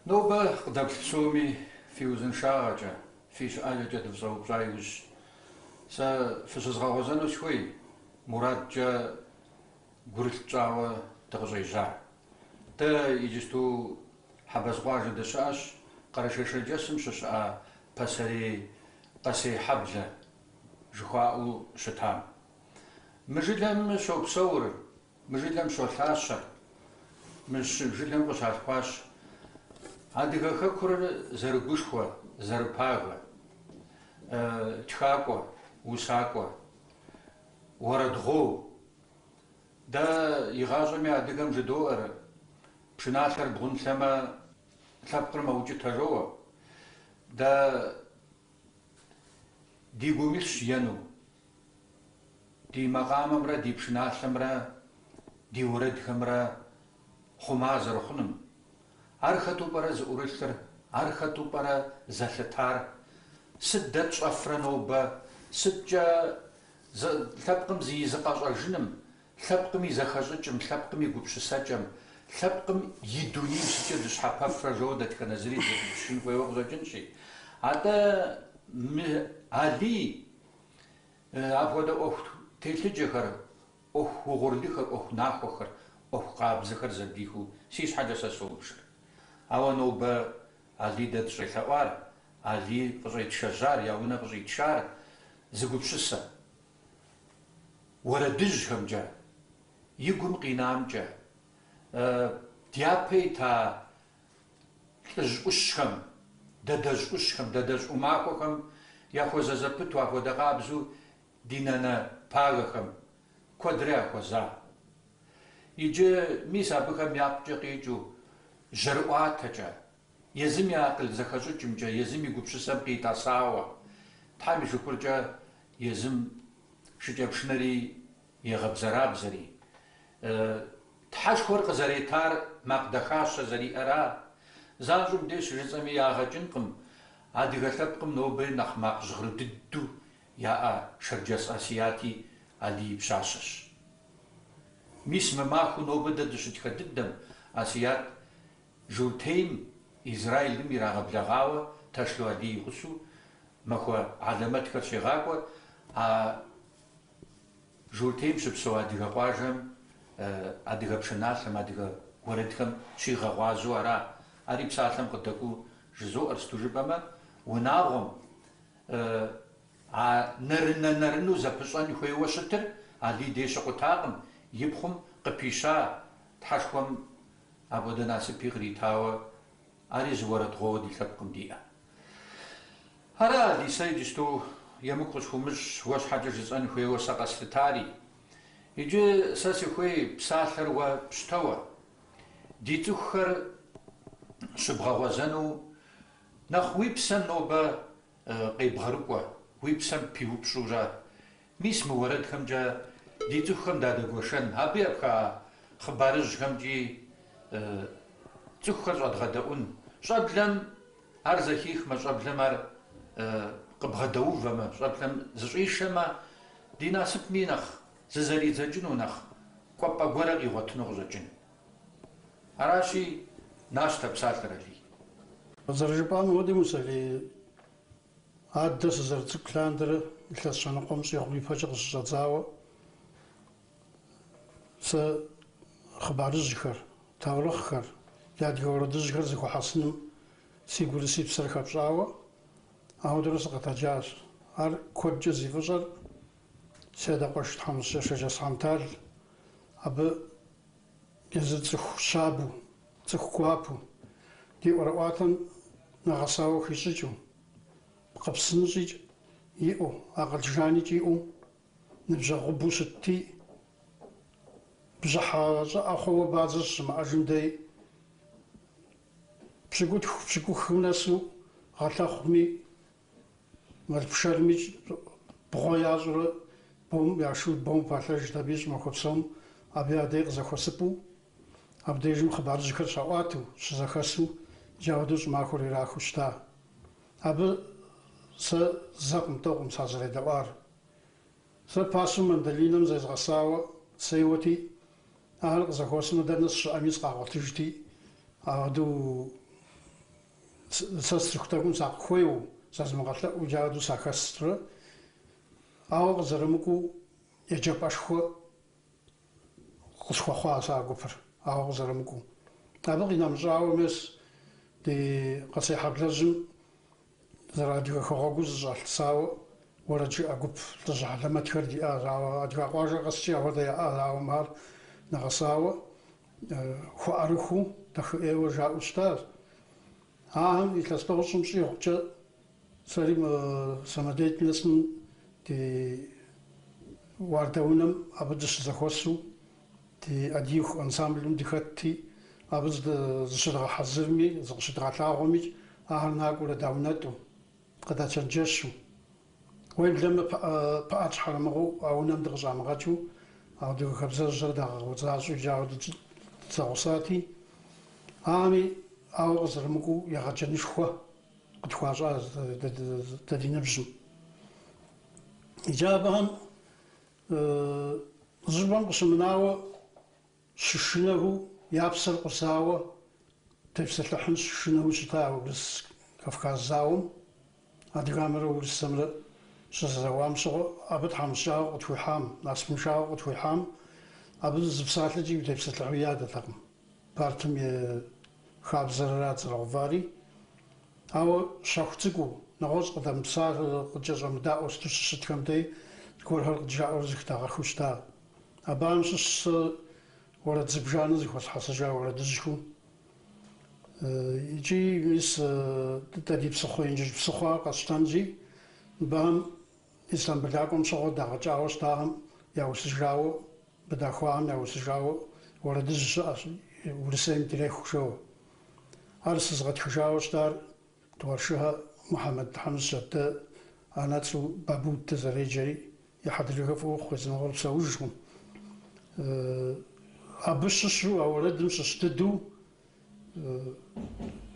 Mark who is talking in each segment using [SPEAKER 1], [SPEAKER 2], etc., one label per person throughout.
[SPEAKER 1] Нобэ къыдэплъ псоми фи узыншагъэкӏэ, фи щыӏэкӏэкӏэ дыфщӏэупщӏа иужь, сэ фыщызгъэгъуэзэну сыхуей мурадкӏэ гурылъ тщӏауэ дыкъыщӏежьар. Дэ иджысту Хьэбэз къуажэ дыщыӏэщ, Къэрэшей-Шэрджэсым щыщыӏа пасэрей Къэсей хьэблэ жыхуаӏэу щытам. Мы жылэм щопсэур, мы жылэм щолъащэр, мы жылэм къыщалъхуащ Адыгэ хэкур зэрыгушхуэ, зэрыпагэ, тхакӏуэ, усакӏуэ, уэрэдгъуоу. Дэ игъащӏэми адыгэм жыдоӏэр, пшыналъэр бгъунлъэмэ, лъэпкъыр мэукӏытэ жоуэ. Дэ ди гум илъщ ену. Ди макъамэмрэ ди пшыналъэмрэ ди уэрэдхэмрэ хъума зэрыхъуным. Ар хэту пӏэрэ зыӏурылъыр, ар хэту пӏэрэ зэлъытар? Сыт дэ тщӏэфрэ нобэ? Сыткӏэ лъэпкъым и зыкъэщӏэжыным, лъэпкъым и зэхэщӏыкӏым, лъэпкъым и гупсысэкӏэм, лъэпкъым и дунейм сыткӏэ дыщхьэпэфрэ жоуэ дэтхэнэ зыри дызэпыпщын хуейуэ къыщӏэкӏынщи. Атӏэ мы Алий апхуэдэ ӏуэху телъыджэхэр, ӏуэху угъурлыхэр, ӏуэху нахуэхэр, ӏуэху къабзэхэр зэблихыу си щхьэкӏэ сэ собжыр. Ауэ нобэ Алий дэ дыщӏелъэӏуар, Алий къыщӏетшэжьар, я унэ къыщӏитшар зы гупсысэ. Уэрэдыжьхэмкӏэ, и гум къинамкӏэ, дяпэ ита лӏыжь ӏущхэм, дадэжь ӏущхэм, дадэжь ӏумахуэхэм яхуэзэ зэпыту апхуэдэ къабзэу ди нанэ пагэхэм куэдрэ яхуэза. Иджы мис абыхэм япкъкӏэ къикӏыу жьэрыӏуатэкӏэ, езым и акъыл зэхэщӏыкӏымкӏэ, езым и гупсысэм къитӏэсауэ, Тхьэм и шыкуркӏэ езым шыкӏэпшынэри егъэбзэрабзэри, Тхьэшхуэр къызэретар макъ дахащэ зэриӏэра, занщӏэу мыбдеж щыжысӏэми ягъэ кӏынкъым, адыгэ лъэпкъым нобэ нэхъ макъ жьгъыру дыдэу яӏэ Шэрджэс Асияти Алий и пщащэщ. Мис мы махуэу нобэ дэ дыщытхэ дыдэм Асият Журтейм, Израилым ирагъэблэгъауэ Ташло Алий и гъусэу махуэ хьэлэмэтхэр щегъакӏуэ, а Журтейм щыпсэу адыгэ къуажэм адыгэ пшыналъэм, адыгэ уэрэдхэм щигъэгъуазэу ара. Ари псалъэм къыдэкӏуэу жызоӏэр, сыту жыпӏэмэ, унагъуэм а нэрынэ-нэрынэу зэпыщӏэн хуейуэ щытыр Алий дей щыкъутакъым, и пхъум къыпища Тхьэшхуэм апхуэдэ насыпи къритауэ ари зы уэрэдгъуоуэ ди лъэпкъым диӏэ. Ара, Алий, сэ иджысту емыкӏу къысхуумыщӏ, уэ щхьэкӏэ жысӏэн хуейуэ сэ къэслъытари. Иджы сэ сыхуей псалъэр уэ пщтэуэ. Ди цӏыхухэр щыбгъэгъуэзэну нэхъ уи псэм нобэ къебгъэрыкӏуэ, уи псэм пиупщӏурэ, мис мы уэрэдхэмкӏэ ди цӏыхухэм дадэгуэшэн, абы епха хъыбарыжьхэмкӏи цӏыхухэр щӏэдгъэдэӏун. Щӏэблэм ар зэхихмэ, щӏэблэм ар къыбгъэдэувэмэ, щӏэблэм зыщӏишэмэ, ди насыпми нэхъ зызэридзэкӏыну, нэхъ кӏуэпӏэ гуэрэ къигъуэтыну къыщӏэкӏын. Аращи, нащтэ псалъэр, Алий.
[SPEAKER 2] Зэрыжыпӏам хуэдэу, Мусэлий, аддэ сызэрыцӏыкӏу лъандэрэ илъэс щэныкъуэм щӏигъу ипэкӏэ къыщыщӏэдзауэ, сэ хъыбарыжьхэр, таурыхъхэр, ди адыгэ уэрэдыжьхэр зэхуэхьэсыным си гур си псэр хэпщӏауэ, ауэдурэ сыкъэтэджащ. Ар куэдкӏэ зи фӏыщӏэр си адэ къуэш тхьэмыщкӏэ Шэрджэс Хьэмтал, абы езыр цӏыху щабэу, цӏыху гуапэу, ди ӏуэрыӏуатэм нэгъэсауэ хищӏыкӏыу, пкъы псынщӏикӏ иӏэу, акъыл жаникӏ иӏэу, ныбжьэгъубэу щытти, бжьыхьэ щӏыӏэ хъууэ бадзэ щыщымыӏэжым дей пщыкӏутху, пщыкӏухым нэсу гъэлъэхъуми, мэл пшэрми бгъуэ ящӏурэ бом яшэу бом палъэжт аби щӏымахуэ псом абы я дей къызэхуэсыпӏэу, абдежым хъыбарыжьхэр щаӏуатэу, щызэхэсу, иджы ауэдэу щӏымахуэр ирахыу щыта. Абы сэ зэкъым, тӏэукъым сазэредэӏуар. Сэ пасэу мандолинэм зезгъэсауэ сеуэти, ахэр къызэхуэсмэ, дэнэ сыщыӏэми сыкъагъуэтыжти, апхуэдэу. Сэ сцӏыху тӏэкӏум сакъыхуеуэу, зазмыгъэлъэӏуу иджы сахэстрэ, ауэ къызэрымыкӏуэу еджапӏэшхуэ къысхуэхъуа сэ а гупыр, ауэ къызэрымыкӏуэу. Абы къинэмыщӏауэ, мес, ди Къэсейхьэблэжьым зэрыадыгэ хэгъуэгуу зыщӏалъысауэ уэрэд жыӏэ гуп лӏыжь хьэлэмэтхэр диӏащ, ауэ адыгэ къуажэ къэскӏи апхуэдэ яӏащ, ауэ мар нэгъэсауэ хуэӏэрыхуу дахэӏейуэ жаӏэу щытащ. Ахэм илъэс тӏощӏым щӏигъукӏэ сэри мы самодеятельностым ди уардэунэм абы дыщызэхуэсу ди Адииху ансамблым дыхэтти, абы зыщыдгъэхьэзырми, зыкъыщыдгъэлъагъуэмикӏ, ахэр накӏуэрэ даунэтӏу, къыдачэнджэщу. Уеблэмэ пыӏэ тщхьэрымыгъыу а унэм дыкъыщӏамыгъэкӏыу, адыгэ хабзэжьхэр дагъэгъэзащӏэу иджы ауэ дызэгъусати, ами ауэ къызэрымыкӏуэу егъэджэнышхуэ къытхуащӏащ дэ ди ныбжьым. Иджы абыхэм зыщӏыпӏэм къыщымынауэ щышынэхэу, я псэр къузауэ тепсэлъыхьын щышынэу щыта Урыс-Кавказ зауэм, адыгэмрэ урысымрэ щызэзэуам щыгъуэ, абы тхьэмыщкӏагъэ къытхуихьам, насыпыншагъэ къытхуихьам, абы зы псалъэкӏи утепсэлъыхьу ядэтэкъым. Партым и хабзэрат зэрыгъэувари, ауэ щэху цӏыкӏуу, нэгъуэщӏ къыдэмыпсалъэ, къыткӏэщӏэмыдаӏуэу сыту щыщытхэм дей зыгуэрхэр къыджаӏэу зыхыдагъэхыу щыта. Абыхэм щыщ сэ уэрэд зыбжанэ зыхуэсхьэсыжа уэрэдыжьхэу. Икӏи мис дэ ди псыхъуэ, Инжыдж псыхъуэ къэсщтэнщи, мыбыхэм Истамбылакӏуэм щыгъуэ дагъэкӏауэ щытахэм яусыжауэ, быдахуахэм яусыжауэ уэрэдыжь щыӏэщ, Урысейм дреху жэуэ. Ар сызыгъэтхыжауэ щытар Туаршыхэ Мухьэмэд тхьэмыщкӏэт, дэ анэцӏэу Бабут дызэреджэри, и хьэдрыхэ фӏы ухъу, езы мыгъуэр псэужкъым. Абы щыщу, а уэрэдым щыщ дыдэу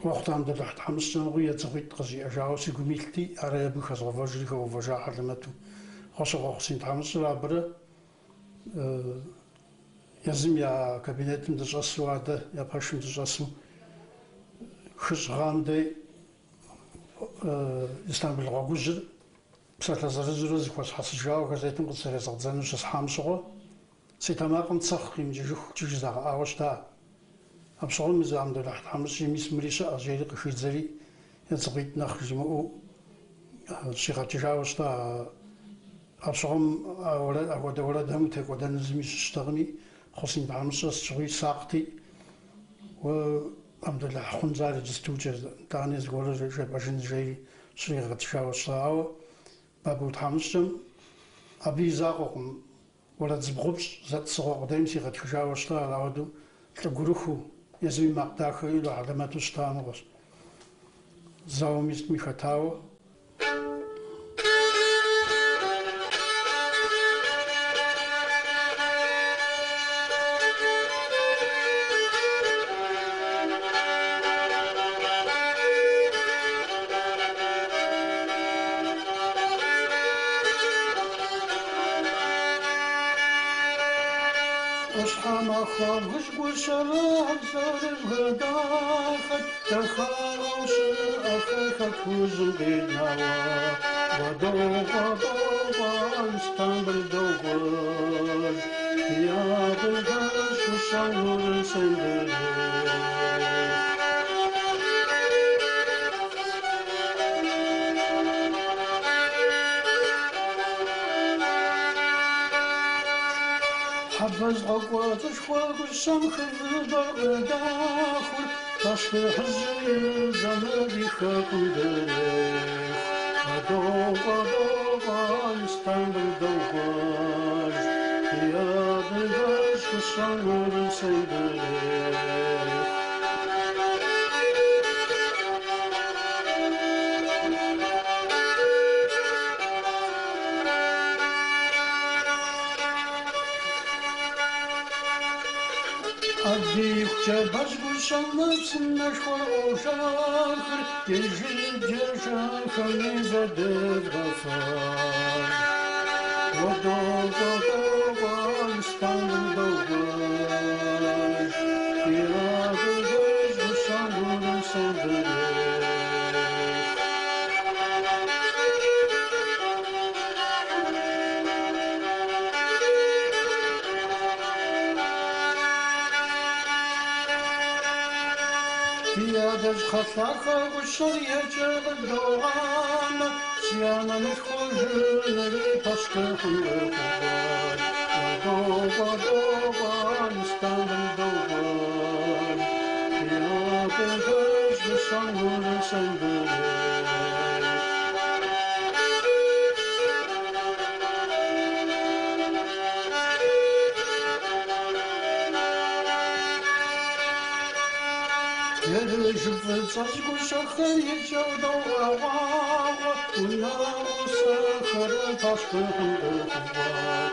[SPEAKER 2] Уэхъутэ Амдулыхь тхьэмыщкӏэ мыгъуи едзыгъуитӏ къызжиӏэжауэ си гум илъти, ари абы хэзгъэувэжри хэувэжа хьэлэмэту. Гъуэщокъуэ Хъусин тхьэмыщкӏэр абырэ езым я кабинетым дыщӏэсу, адэ я пэшым дыщӏэсу, хыщӏ гъэм дей Истамбыл гъуэгужьыр псалъэ зырызурэ зыхуэсхьэсыжауэ газетым къызэрезгъэдзэну щысхьам щыгъуэ, си тэмакъым цыхъ къимыкӏыжыхукӏэ жызагъэӏауэ щыта. Апщыгъуэм езы Амдулыхь тхьэмыщкӏи мис мыри щыӏэщ, жери къыхидзэри едзыгъуитӏ нэхъ жимыӏэу щигъэкӏыжауэ щыта. Апщыгъуэм апхуэдэ уэрэдхэм утекӏуэдэну зыми щыщтэкъыми, Хъусин тхьэмыщкӏэр сыт щыгъуи сакъти, уэ Амдулыхь хъунщ ар иджыстукӏэ, итӏани зыгуэру жепӏэжын жери щригъэтхауэ щыта. Ауэ Бабу тхьэмыщкӏэм абы и закъуэкъым, уэрэд зыбгъупщӏ зэтӏысыгъуэ къудейм сигъэтхыжауэ щыта, ар ауэдэу лӏы гурыхуу, езым и макъ дахэ иӏэу хьэлэмэту щыта мыгъуэщ. Зауэми сытми хэтауэ. Ӏуащхьэмахуэ бгыжь гущэрэ зэрыбгы дахэт, дахагъэу щыӏэхэр хэкужьым къинауэ. Уэ докӏуэ, докӏуэ, Истамбыл докӏуэж, ди адыгэш гущэм Урысейм дреху. Хьэбэз къуэкӏуэцӏышхуэ гущэм хывыбэр къыдахур, пащтыхьыжьым и дзэмыр ди хэкум дреху. Уэ докӏуэ, докӏуэ, Истамбыл докӏуэж, ди адыгэш гущэм Урысейм дреху. Адииху джабэжь гущэм псынэшхуэр къожэхыр, Инжыдж ежэххэми зэдевгъэфэж. Уэ докӏуэ, докӏуэ, Истамбыл докӏуэж, ди адыгэжь гущэм Урысейм дреху. адэжь кхъэлъахэ гущэр екӏэ къыдогъанэ, Си анэ мылъхужынри пащтыхьым къыхуокӏуэж. Докӏуэ, докӏуэ, Истамбыл докӏуэж. Ди адыгэжь дыщэм Урысейм дырейщ. Ерыжыб фӏыцӏэжь гущэхэр икӏэу догъэгъуагъуэ, Унэгъусэхэр пащтыхьым къыхуокӏуэж.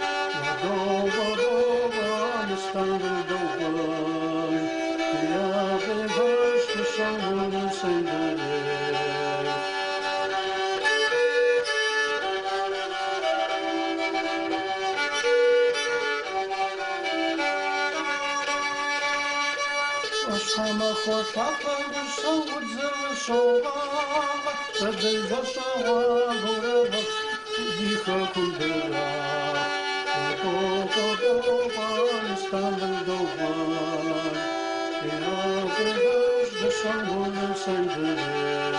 [SPEAKER 2] Докӏуэ, докӏуэ, Истамбыл докӏуэж. Ди адыгэжь дыщэм Урысейм дырейщ. ӏуащхьэмахуэ лъапэ гущэм удзыр щогъагъэ, Дэ дызэщӏэгъуагъэурэ ди хэкум дырах. Докӏуэ, докӏуэ, Истамбыл докӏуэж. Ди адыгэжь дыщэм Урысейм дырейщ.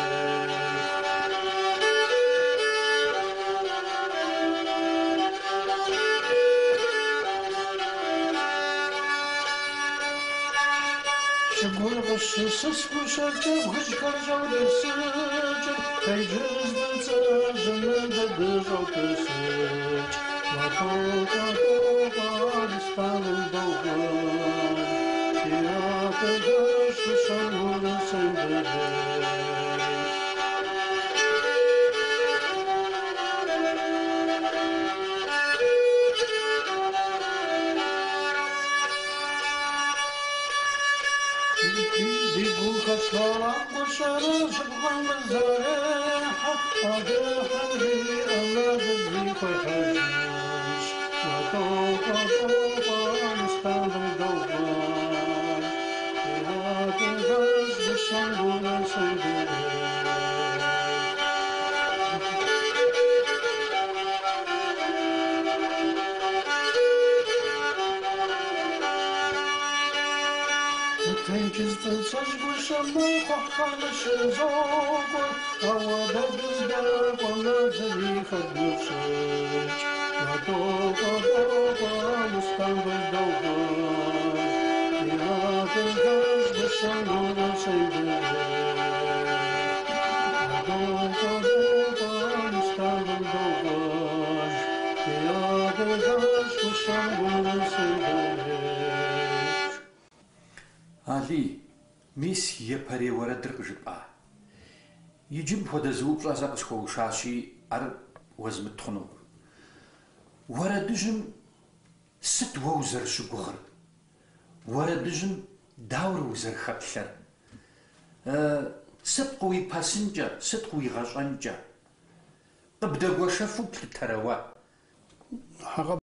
[SPEAKER 2] Щӏыгур къыщысыс гущэкӏэ бгыжьхэр щӏотӏысыкӏыр, Тенджыз фӏыцӏэжьым дэ дыщӏотӏысыкӏ. Докӏуэ, докӏуэ, Истамбыл докӏуэж. Ди адыгэжь дыщэм Урысейм дырейщ. Ди гухэлъ лъэрам гущэрэ жьыбгъэм зэрехьэ, Алыхьым жиӏэмэ, дызыхуехьэжынщ. Докӏуэ, докӏуэ, Истамбыл докӏуэж. Ди адыгэжь дыщэм Урысейм дырейщ. Тенджыз фӏыцӏэжь гущэм кхъухьхэр щызокӏуэ, Ауэ дэ дыздэкӏуэм зыри хэдмыщӏыкӏ. Докӏуэ, докӏуэ, Истамбыл докӏуэж. Ди адыгэжь дыщэм Урысейм дырейщ. Докӏуэ, докӏуэ, Истамбыл докӏуэж. Ди адыгэжь дыщэм Урысейм дырейщ.
[SPEAKER 1] Алий, мис япэрей уэрэдыр къыжыпӏа. Иджы мыпхуэдэ зы упщӏэ сэ къысхуэушащи, ар уэзмыт хъунукъым. Уэрэдыжьым сыт уэ узэрыщыгугъыр? Уэрэдыжьым дауэрэ узэрыхэплъэр? Сыт къыуипэсынкӏэ, сыт къыуигъэщӏэнкӏэ? Къыбдэгуэшэфу плъытэрэ уэ?
[SPEAKER 2] Хьэкъэ.